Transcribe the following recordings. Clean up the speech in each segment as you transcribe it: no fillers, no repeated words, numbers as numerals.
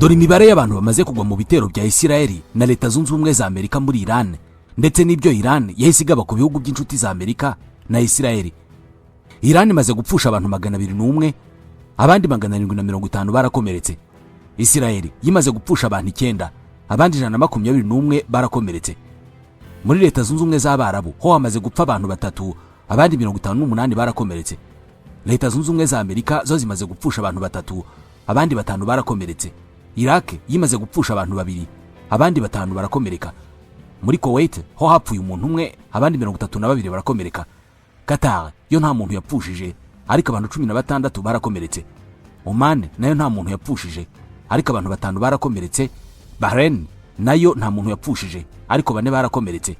Dore imibare y'abantu bamaze kugwa mu bitero bya Isirayeli na Leta Zunze Ubumwe za Amerika muri Iran, ndetse n'ibyo Iran yahise igaba ku bihugu by'inshuti za Amerika na Isirayeli. Iran imaze gupfusha abantu 201, abandi 750 barakomeretse. Isirayeli yimaze gupfusha abantu 9, abandi 121 barakomeretse. Muri Leta Zunze Ubumwe z'Abarabu ho hamaze gupfa abantu 3, abandi 58 barakomeretse. Leta Zunze Ubumwe za Amerika zo zimaze gupfusha abantu 3, abandi 5 barakomeretse. Iraq yimaze gupfusha abantu 2, abandi 5 barakomereka. Muri Kuwait ho hapfuye umuntu umwe, abandi 32 barakomereka. Qatar yo nta muntu yapfushije, ariko abantu 16 barakomeretse. Oman nayo nta muntu yapfushije, ariko abantu 5 barakomeretse. Bahrain nayo nta muntu yapfushije, ariko 4 barakomeretse.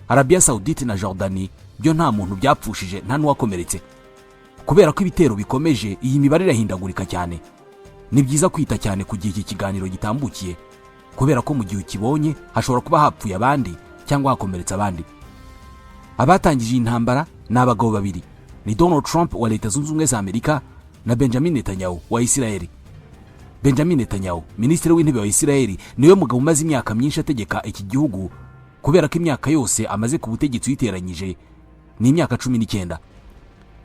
Arabia Saudite na Jordanie byo nta muntu byapfushije, nta n'uwakomeretse. Kubera ko ibitero bikomeje, iyi mibare irahindagurika cyane. Ni byiza kwita cyane ku gihe iki kiganiro gitambukiye, kubera ko mu gihe ukibonye hashobora kuba hapfuye abandi cyangwa hakomeretse abandi. Abatangije iyi ntambara ni abagabo babiri, ni Donald Trump wa Leta Zunze Ubumwe za Amerika na Benjamin Netanyahu wa Isirayeli. Benjamin Netanyahu, minisitiri w'intebe wa Isirayeli, niwe mugabo umaze imyaka myinshi ategeka iki gihugu, kubera ko imyaka yose amaze ku butegetsi uyiteranyije ni imyaka 19.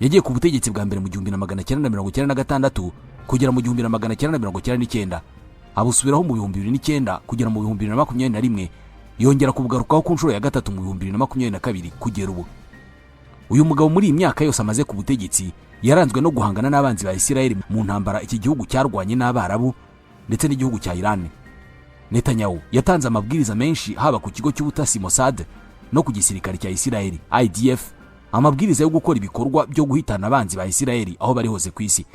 Yagiye ku butegetsi bwa mbere mu 1996 kugera mu 1999, abusubiraho mu 2009 kugera mu 2021, yongera kubugarukaho ku nshuro ya gatatu mu 2022 kugera ubu. Uyu mugabo muri iyi myaka yose amaze ku butegetsi yaranzwe no guhangana n'abanzi ba Isirayeli mu ntambara iki gihugu cyarwanye n'Abarabu ndetse n'igihugu cya Iran. Netanyahu yatanze amabwiriza menshi haba ku kigo cy'ubutasi Mossad no ku gisirikare cya Isirayeli IDF, amabwiriza yo gukora ibikorwa byo guhitana abanzi ba Isirayeli aho bari hose ku isi.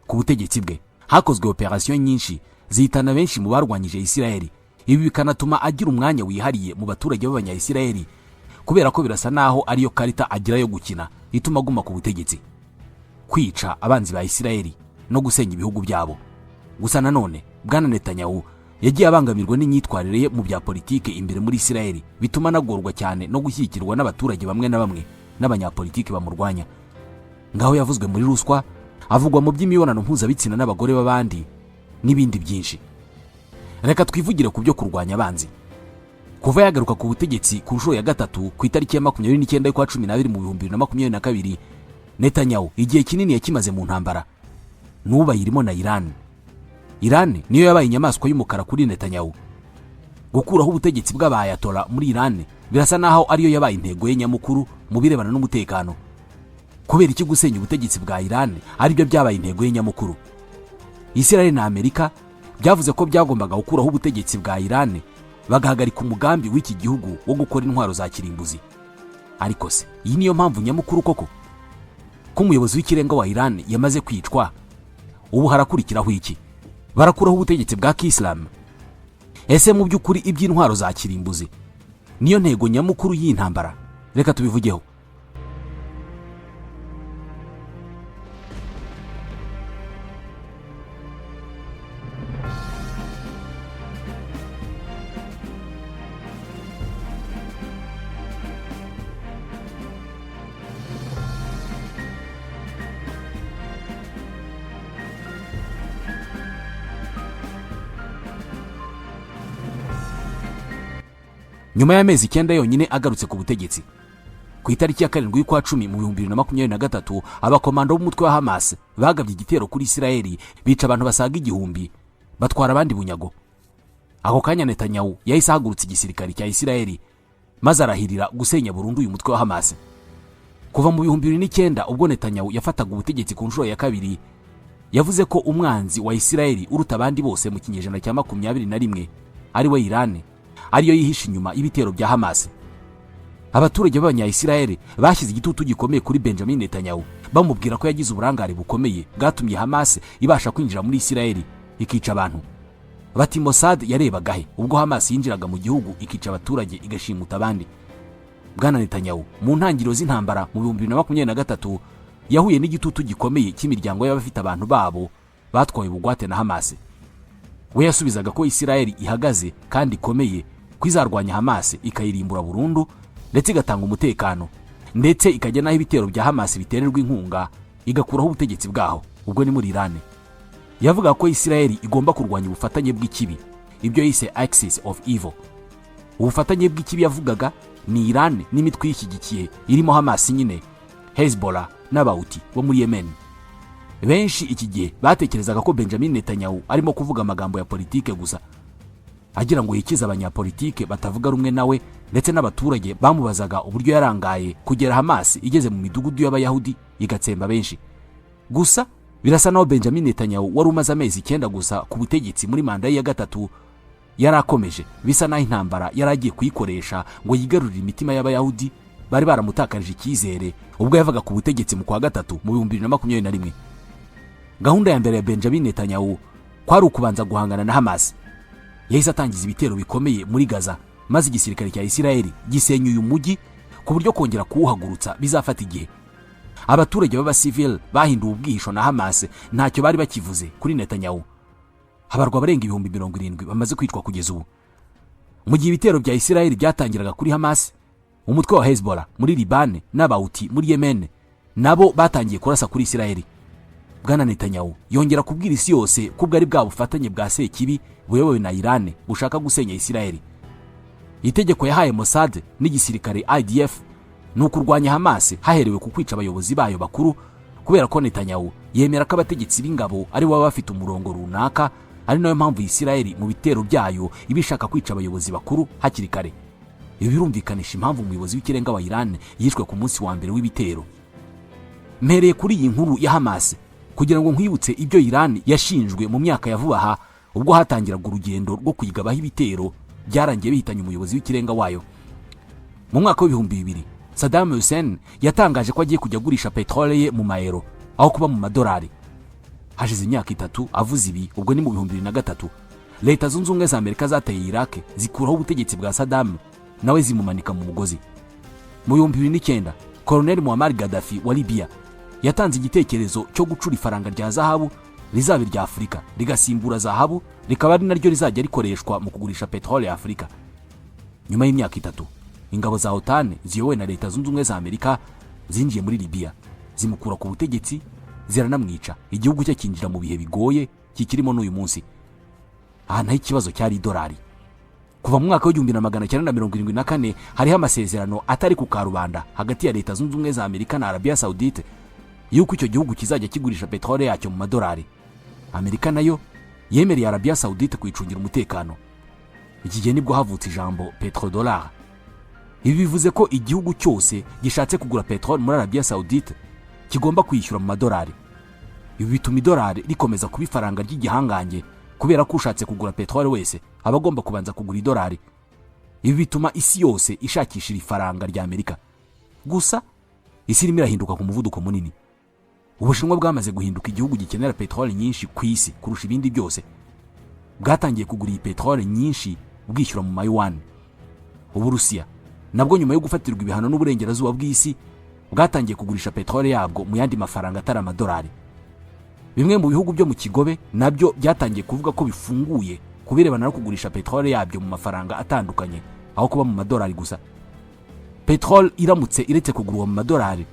Ku butegetsi bwe hakozwe operasiyo nyinshi zihitana benshi mu barwanyije Isirayeli. Ibi bikanatuma agira umwanya wihariye mu baturage b'Abanyayisirayeli, kubera ko birasa naho ariyo karita agira yo gukina ituma aguma ku butegetsi, kwica abanzi ba Isirayeli no gusenya ibihugu byabo. Gusa nanone Bwana Netanyahu yagiye abangamirwa n'imyitwarire ye mu bya politike imbere muri Isirayeli, bituma anagorwa cyane no gushyigikirwa n'abaturage bamwe na bamwe n'abanyapolitike bamurwanya. Ngaho yavuzwe muri ruswa, avugwa mu by'imibonano mpuzabitsina n'abagore b'abandi n'ibindi byinshi. Reka twivugire ku byo kurwanya abanzi. Kuva yagaruka ku butegetsi ku nshuro ya gatatu ku itariki ya 29 y'ukwa 12 mu 2022, Netanyahu igihe kinini yakimaze mu ntambara n'ubu ayirimo na Iran. Iran niyo yabaye inyamaswa y'umukara kuri Netanyahu. Gukuraho ubutegetsi bw'abayatora muri Iran birasa naho ariyo yabaye intego ye nyamukuru mu birebana n'umutekano. Kubera iki gusenya ubutegetsi bwa Iran aribyo byabaye intego ye nyamukuru? Isirayeli na Amerika byavuze ko byagombaga gukuraho ubutegetsi bwa Iran, bagahagarika umugambi w'iki gihugu wo gukora intwaro za kirimbuzi. Ariko se iyi niyo mpamvu nyamukuru koko? Ko umuyobozi w'ikirenga wa Iran yamaze kwicwa, ubu harakurikiraho iki? Barakuraho ubutegetsi bwa Kisilamu? Ese mu by'ukuri iby'intwaro za kirimbuzi niyo ntego nyamukuru y'iyi ntambara? Reka tubivugeho. Nyuma y'amezi 9 yonyine agarutse ku butegetsi, ku itariki ya 7 y'ukwa 10 mu 2023, abakomando b'umutwe wa Hamas bagabye igitero kuri Isirayeli, bica abantu basaga 1000, batwara abandi bunyago. Ako kanya Netanyahu yahise ahagurutsa igisirikare cya Isirayeli maze arahirira gusenya burundu uyu mutwe wa Hamas. Kuva mu 2009 ubwo Netanyahu yafataga ubutegetsi ku nshuro ya kabiri, yavuze ko umwanzi wa Isirayeli uruta abandi bose mu kinyejana cya 21 ari we Iran, ariyo yihishe inyuma y'ibitero bya Hamas. Abaturage b'Abanyayisirayeli bashyize igitutu gikomeye kuri Benjamin Netanyahu, bamubwira ko yagize uburangare bukomeye bwatumye Hamas ibasha kwinjira muri Isirayeli ikica abantu. Bati Mossad yarebaga he ubwo Hamas yinjiraga mu gihugu ikica abaturage igashimuta abandi? Bwana Netanyahu mu ntangiriro z'intambara mu 2023 yahuye n'igitutu gikomeye cy'imiryango y'abafite abantu babo batwaye ubugwate na Hamas. We yasubizaga ko Isirayeli ihagaze kandi ikomeye, ko izarwanya Hamas ikayirimbura burundu ndetse igatanga umutekano, ndetse ikajya naho ibitero bya Hamas bitererwa inkunga igakuraho ubutegetsi bwaho, ubwo ni muri Iran. Yavuga ko Isirayeli igomba kurwanya ubufatanye bw'ikibi, ibyo yise Axis of Evil. Ubufatanye bw'ikibi yavugaga ni Iran n'imitwe iyishyigikiye irimo Hamas nyine, Hezbollah n'Abawuti bo muri Yemen. Benshi iki gihe batekerezaga ko Benjamin Netanyahu arimo kuvuga amagambo ya politike gusa, agira ngo yikize abanyapolitike batavuga rumwe nawe ndetse n'abaturage bamubazaga uburyo yarangaye kugera Hamas igeze mu midugudu y'Abayahudi igatsemba benshi. Gusa birasa naho Benjamin Netanyahu wari umaze amezi 9 gusa ku butegetsi muri manda ye ya gatatu yari akomeje, bisa naho intambara yari agiye kuyikoresha ngo yigarurire imitima y'Abayahudi bari baramutakarije icyizere ubwo yavaga ku butegetsi mu kwa gatatu mu 2021. Gahunda ya mbere ya Benjamin Netanyahu kwari ukubanza guhangana na Hamas. Yahise atangiza ibitero bikomeye muri Gaza, maze igisirikare cya Isirayeli gisenya uyu mujyi ku buryo kongera kuwuhagurutsa bizafata igihe. Abaturage b'abasivili bahinduwe ubwihisho na Hamas ntacyo bari bakivuze kuri Netanyahu. Habarwa abarenga 70,000 bamaze kwicwa kugeza ubu. Mu gihe ibitero bya Isirayeli byatangiraga kuri Hamas, umutwe wa Hezbollah muri Liban n'Abawuti muri Yemen nabo batangiye kurasa kuri Isirayeli. Bwana Netanyahu yongera kubwira isi yose ko bwari bwa bufatanye bwa Sekibi buyobowe na Iran bushaka gusenya Isirayeli. Itegeko yahaye Mossad n'igisirikare IDF ni ukurwanya Hamas haherewe ku kwica abayobozi bayo bakuru, kubera ko Netanyahu yemera ko abategetsi b'ingabo ari bo baba bafite umurongo runaka, ari nayo mpamvu Isirayeli mu bitero byayo iba ishaka kwica abayobozi bakuru hakiri kare. Ibi birumvikanisha impamvu umuyobozi w'ikirenga wa Iran yishwe ku munsi wa mbere w'ibitero. Mpereye kuri iyi nkuru ya Hamas kugira ngo nkwibutse ibyo Iran yashinjwe mu myaka ya vuba aha ubwo hatangiraga urugendo rwo kuyigabaho ibitero byarangiye bihitanye umuyobozi w'ikirenga wayo. Mu mwaka w'2000 Saddam Hussein yatangaje ko agiye kujya agurisha peteroli ye mu mayero aho kuba mu madolari. Hashize imyaka 3 avuze ibi, ubwo ni mu 2003, Leta Zunze Ubumwe za Amerika zateye Iraq zikuraho ubutegetsi bwa Saddam nawe zimumanika mu mugozi. Mu 2009 Colonel Muammar Gaddafi wa Libya yatanze igitekerezo cyo gucura ifaranga rya zahabu rizaba irya Afurika rigasimbura zahabu, rikaba ari naryo rizajya rikoreshwa mu kugurisha peteroli ya Afurika. Nyuma y'imyaka 3 ingabo za OTAN ziyobowe na Leta Zunze Ubumwe za Amerika zinjiye muri Libya zimukura ku butegetsi ziranamwica, igihugu cye kinjira mu bihe bigoye kikirimo n'uyu munsi. Aha naho ikibazo cyari idolari. Kuva mu mwaka w'1974 hariho amasezerano atari ku karubanda hagati ya Leta Zunze Ubumwe za Amerika na Arabia Saudite yuko icyo gihugu kizajya kigurisha peteroli yacyo mu madolari. Amerika nayo yemereye Arabia Saudite kuyicungira umutekano. Iki gihe nibwo havutse ijambo petrodollar. Ibi bivuze ko igihugu cyose gishatse kugura peteroli muri Arabia Saudite kigomba kwishyura mu madolari. Ibi bituma idolari rikomeza kuba ifaranga ry'igihangange, kubera ko ushatse kugura peteroli wese aba agomba kubanza kugura idolari. Ibi bituma isi yose ishakisha ifaranga rya Amerika. Gusa isi irimo irahinduka ku muvuduko munini. Ubushinwa bwamaze guhinduka igihugu gikenera peteroli nyinshi ku isi kurusha ibindi byose. Bwatangiye kugura iyi peteroli nyinshi bwishyura mu mayuan. Uburusiya nabwo nyuma yo gufatirwa ibihano n'uburengerazuba bw'isi bwatangiye kugurisha peteroli yabwo mu yandi mafaranga atari amadolari. Bimwe mu bihugu byo mu kigobe nabyo byatangiye kuvuga ko bifunguye kubirebana no kugurisha peteroli yabyo mu mafaranga atandukanye aho kuba mu madolari gusa. Peteroli iramutse iretse kugurwa mu madolari,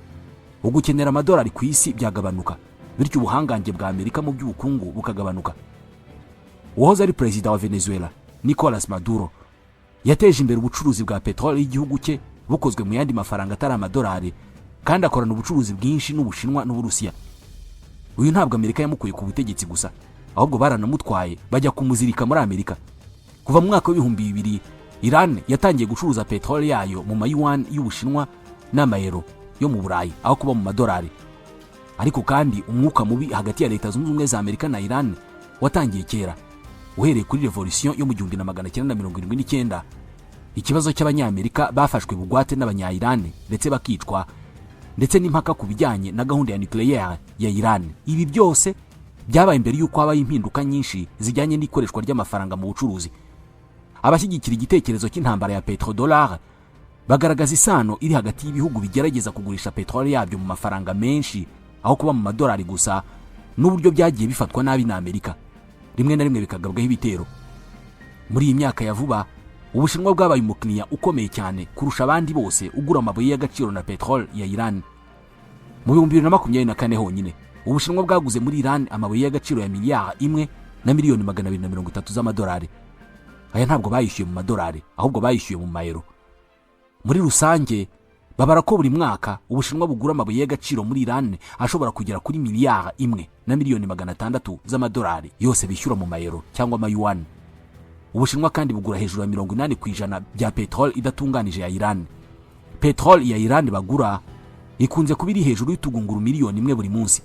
ugukenera amadolari ku isi byagabanuka, bityo ubuhangange bwa Amerika mu by'ubukungu bukagabanuka. Uwahoze ari perezida wa Venezuela Nicolas Maduro yateje imbere ubucuruzi bwa peteroli y'igihugu cye bukozwe mu yandi mafaranga atari amadolari, kandi akorana ubucuruzi bwinshi n'Ubushinwa n'Uburusiya. Uyu ntabwo Amerika yamukuye ku butegetsi gusa, ahubwo baranamutwaye bajya kumuzirika muri Amerika. Kuva mu mwaka w'2000 Iran yatangiye gucuruza peteroli yayo mu mayuan y'Ubushinwa n'amayero yo mu Burayi aho kuba mu madolari. Ariko kandi umwuka mubi hagati ya Leta Zunze Ubumwe za Amerika na Iran watangiye kera, uhereye kuri revolution yo mu 1979. Ikibazo cy'Abanyamerika bafashwe bugwate n'Abanya-Iran ndetse bakicwa, ndetse n'impaka ku bijyanye na gahunda ya nucléaire ya Iran. Ibi byose byabaye mbere y'uko habaye impinduka nyinshi zijyanye n'ikoreshwa ry'amafaranga mu bucuruzi. Abashyigikira igitekerezo cy'intambara ya petrodollar bagaragaza isano iri hagati y'ibihugu bigerageza kugurisha peteroli yabyo mu mafaranga menshi aho kuba mu madolari gusa, n'uburyo byagiye bifatwa nabi na Amerika, rimwe na rimwe bikagabwaho ibitero. Muri iyi myaka ya vuba Ubushinwa bwabaye umukiriya ukomeye cyane kurusha abandi bose ugura amabuye y'agaciro na peteroli ya Iran. Mu 2024 honyine Ubushinwa bwaguze muri Iran amabuye y'agaciro ya 1,230 miliyoni z'amadolari. Aya ntabwo bayishyuye mu madolari, ahubwo bayishyuye mu mayero. Muri rusange babara ko buri mwaka Ubushinwa bugura amabuye y'agaciro muri Iran ashobora kugera kuri 1,6 miliyari z'amadolari, yose bishyura mu mayero cyangwa amayuwani. Ubushinwa kandi bugura hejuru ya 80% bya peteroli idatunganije ya Iran. Peteroli ya Iran bagura ikunze kuba iri hejuru y'utugunguru 1 miliyoni buri munsi.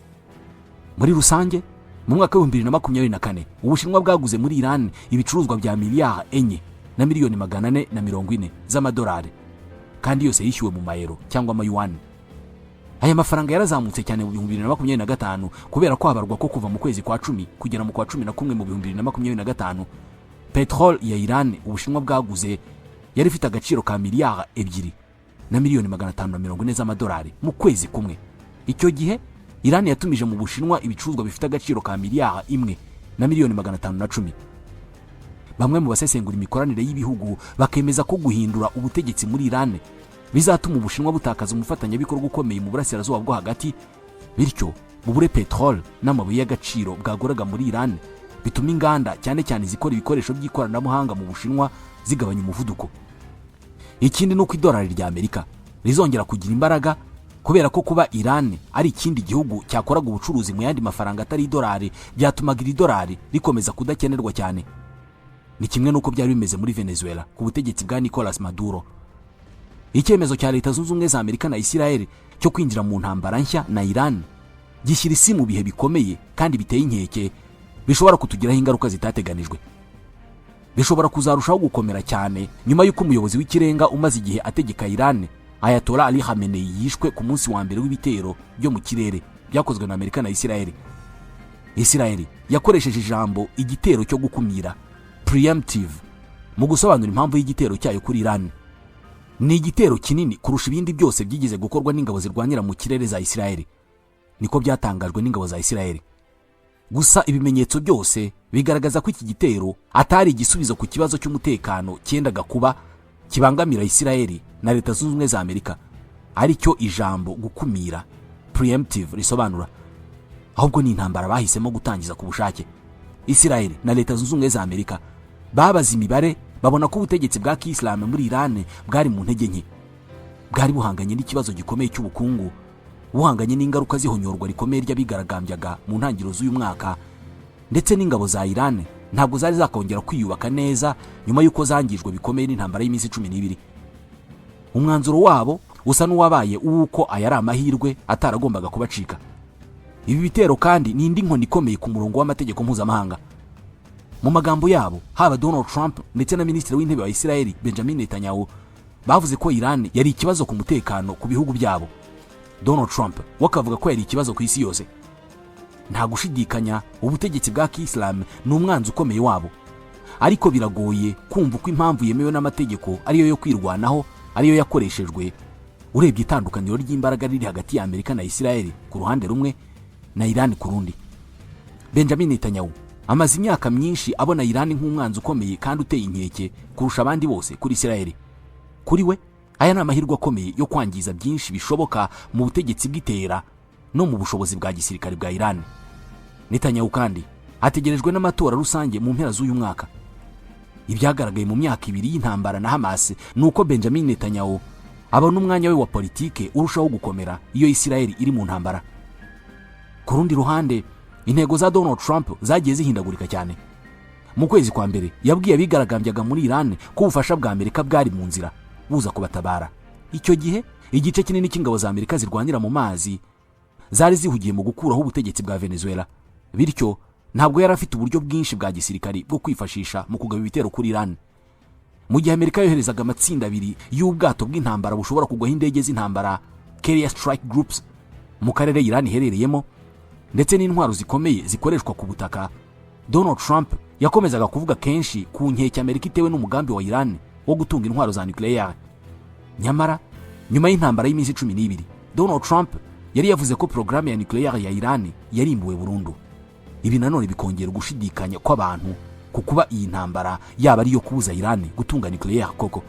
Muri rusange, mu mwaka wa 2024, Ubushinwa bwaguze muri Iran ibicuruzwa bya 4,440 miliyoni z'amadolari, kandi yose yishyuwe mu mayero cyangwa amayuwani. Aya mafaranga yarazamutse cyane mu 2025, kubera ko habarwa ko kuva mu kwezi kwa 10 kugera mu kwa 11 mu 2025, peteroli ya Iran Ubushinwa bwaguze yari ifite agaciro ka 2,540 miliyoni z'amadolari mu kwezi kumwe. Icyo gihe Iran yatumije mu Bushinwa ibicuruzwa bifite agaciro ka 1,510 miliyoni. Bamwe mu basesengura imikoranire y'ibihugu bakemeza ko guhindura ubutegetsi muri Iran bizatuma Ubushinwa butakaza umufatanyabikorwa ukomeye mu Burasirazuba bwo Hagati, bityo bubure peteroli n'amabuye y'agaciro bwaguraga muri Iran, bituma inganda, cyane cyane izikora ibikoresho by'ikoranabuhanga mu Bushinwa, zigabanya umuvuduko. Ikindi ni uko idolari rya Amerika rizongera kugira imbaraga, kubera ko kuba Iran ari ikindi gihugu cyakoraga ubucuruzi mu yandi mafaranga atari idolari byatumaga iri dolari rikomeza kudakenerwa cyane. Ni kimwe n'uko byari bimeze muri Venezuela ku butegetsi bwa Nicolas Maduro. Icyemezo cya Leta Zunze Ubumwe za Amerika na Israel cyo kwinjira mu ntambara nshya na Iran gishyira isi mu bihe bikomeye kandi biteye inkeke, bishobora kutugiraho ingaruka zitateganijwe. Bishobora kuzarushaho gukomera cyane nyuma y'uko umuyobozi w'ikirenga umaze igihe ategeka Iran, Ayatollah Ali Khamenei, yishwe ku munsi wa mbere w'ibitero byo mu kirere byakozwe na Amerika na Israel. Israel yakoresheje ijambo "igitero cyo gukumira", preemptive, mu gusobanura impamvu y'igitero cyayo kuri Iran. Ni igitero kinini kurusha ibindi byose byigeze gukorwa n'ingabo zirwanira mu kirere za Israel, niko byatangajwe n'ingabo za Israel. Gusa ibimenyetso byose bigaragaza ko iki gitero atari igisubizo ku kibazo cy'umutekano cyendaga kuba kibangamira Israel na Leta Zunze Ubumwe za Amerika, aricyo ijambo "gukumira", preemptive, risobanura, ahubwo ni intambara bahisemo gutangiza ku bushake. Israel na Leta Zunze Ubumwe za Amerika babaze imibare, babona ko ubutegetsi bwa kisilamu muri Iran bwari mu ntege nke, bwari buhanganye n'ikibazo gikomeye cy'ubukungu, buhanganye n'ingaruka z'ihonyorwa rikomeye ry'abigaragambyaga mu ntangiriro z'uyu mwaka, ndetse n'ingabo za Iran ntabwo zari zakongera kwiyubaka neza nyuma y'uko zangijwe bikomeye n'intambara y'iminsi 12. Umwanzuro wabo usa n'uwabaye uw'uko aya ari amahirwe ataragombaga kubacika. Ibi bitero kandi ni indi nkoni ikomeye ku murongo w'amategeko mpuzamahanga. Mu magambo yabo, haba Donald Trump ndetse na Minisitiri w'Intebe wa Israel Benjamin Netanyahu bavuze ko Iran yari ikibazo ku mutekano ku bihugu byabo. Donald Trump we akavuga ko yari ikibazo ku isi yose. Nta gushidikanya, ubutegetsi bwa kisilamu ni umwanzi ukomeye wabo, ariko biragoye kumva uko impamvu yemewe n'amategeko ariyo yo kwirwanaho ariyo yakoreshejwe, urebye itandukaniro ry'imbaraga riri hagati ya Amerika na Israel ku ruhande rumwe na Iran ku rundi. Benjamin Netanyahu amaze imyaka myinshi abona Iran nk'umwanzi ukomeye kandi uteye inkeke kurusha abandi bose kuri Israel. Kuri we, aya ni amahirwe akomeye yo kwangiza byinshi bishoboka mu butegetsi bw'itera no mu bushobozi bwa gisirikare bwa Iran. Netanyahu kandi ategerejwe n'amatora rusange mu mpera z'uyu mwaka. Ibyagaragaye mu myaka 2 y'intambara na Hamas ni uko Benjamin Netanyahu abona umwanya we wa politike urushaho gukomera iyo Israel iri mu ntambara. Ku rundi ruhande, intego za Donald Trump zagiye zihindagurika cyane. Mu kwezi kwa mbere yabwiye abigaragambyaga muri Iran ko ubufasha bwa Amerika bwari mu nzira buza kubatabara. Icyo gihe igice kinini cy'ingabo za Amerika zirwanira mu mazi zari zihugiye mu gukuraho ubutegetsi bwa Venezuela, bityo ntabwo yari afite uburyo bwinshi bwa gisirikari bwo kwifashisha mu kugaba ibitero kuri Iran. Mu gihe Amerika yoherezaga amatsinda abiri y'ubwato bw'intambara bushobora kugwaho indege z'intambara, carrier strike groups, mu karere Iran iherereyemo, ndetse n'intwaro zikomeye zikoreshwa ku butaka, Donald Trump yakomezaga kuvuga kenshi ku nkeke Amerika itewe n'umugambi wa Iran wo gutunga intwaro za nucléaire. Nyamara nyuma y'intambara y'iminsi 12, Donald Trump yari yavuze ko porogaramu ya nucléaire ya Iran yarimbuwe burundu. Ibi nanone bikongera gushidikanya kw'abantu ku kuba iyi ntambara yaba ari iyo kubuza Iran gutunga nucléaire koko.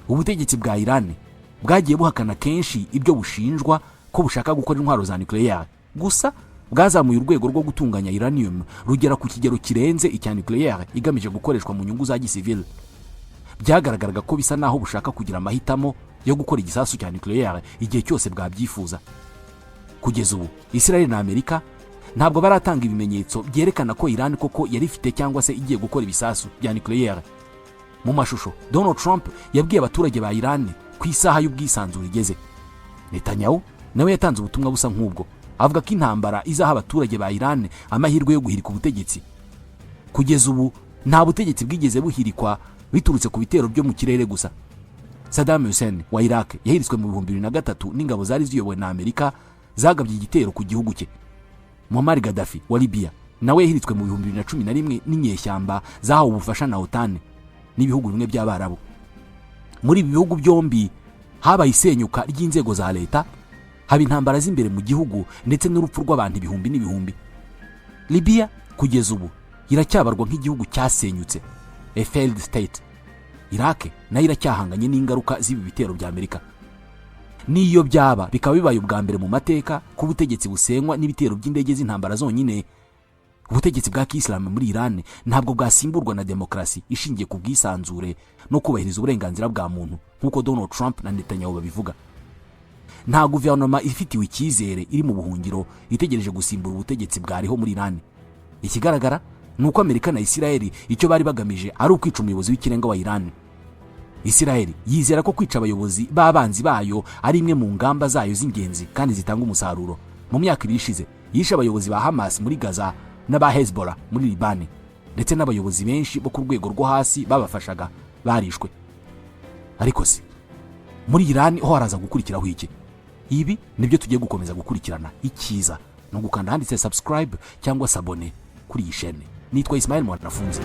Ubutegetsi bwa Iran bwagiye buhakana kenshi ibyo bushinjwa ko bushaka gukora intwaro za nucléaire. Gusa Bwazamuye urwego rwo gutunganya uranium rugera ku kigero kirenze icya nucléaire igamije gukoreshwa mu nyungu za gisivile. Byagaragaraga ko bisa naho bushaka kugira amahitamo yo gukora igisasu cya nucléaire igihe cyose bwabyifuza. Kugeza ubu Israel na Amerika ntabwo baratanga ibimenyetso byerekana ko Iran koko yari ifite cyangwa se igiye gukora ibisasu bya nucléaire. Mu mashusho, Donald Trump yabwiye abaturage ba Iran ku isaha y'ubwisanzure igeze. Netanyahu nawe yatanze ubutumwa busa nk'ubwo, avuga ko intambara izaha abaturage ba Iran amahirwe yo guhirika ubutegetsi. Kugeza ubu nta butegetsi bwigeze buhirikwa biturutse ku bitero byo mu kirere gusa. Saddam Hussein wa Iraq yahiritswe mu 2003 n'ingabo zari ziyobowe na Amerika zagabye igitero ku gihugu cye. Muammar Gaddafi wa Libya nawe yahiritswe mu 2011 n'inyeshyamba zahawe ubufasha na OTAN n'ibihugu bimwe by'Abarabu. Muri ibi bihugu byombi habaye isenyuka ry'inzego za leta, haba intambara z'imbere mu gihugu ndetse n'urupfu rw'abantu ibihumbi n'ibihumbi. Libya kugeza ubu iracyabarwa nk'igihugu cyasenyutse, a failed state. Iraq nayo iracyahanganye n'ingaruka z'ibi bitero bya Amerika. N'iyo byaba bikaba bibaye ubwa mbere mu mateka ko ubutegetsi busenywa n'ibitero by'indege z'intambara zonyine, ubutegetsi bwa kisilamu muri Iran ntabwo bwasimburwa na demokarasi ishingiye ku bwisanzure no kubahiriza uburenganzira bwa muntu nk'uko Donald Trump na Netanyahu babivuga. Nta guverinoma ifitiwe icyizere iri mu buhungiro itegereje gusimbura ubutegetsi bwariho muri Iran. Ikigaragara ni uko Amerika na Isirayeli icyo bari bagamije ari ukwica umuyobozi w'ikirenga wa Iran. Isirayeli yizera ko kwica abayobozi b'abanzi bayo ari imwe mu ngamba zayo z'ingenzi kandi zitanga umusaruro. Mu myaka 2 ishize yishe abayobozi ba Hamas muri Gaza n'aba Hezbollah muri Libani, ndetse n'abayobozi benshi bo ku rwego rwo hasi babafashaga barishwe. Ariko se muri Iran ho haraza gukurikiraho iki? Ibi nibyo tugiye gukomeza gukurikirana. Icyiza ni ugukanda handitse subscribe cyangwa s'abonner kuri iyi shene. Nitwa Ismail Mwanafunzi.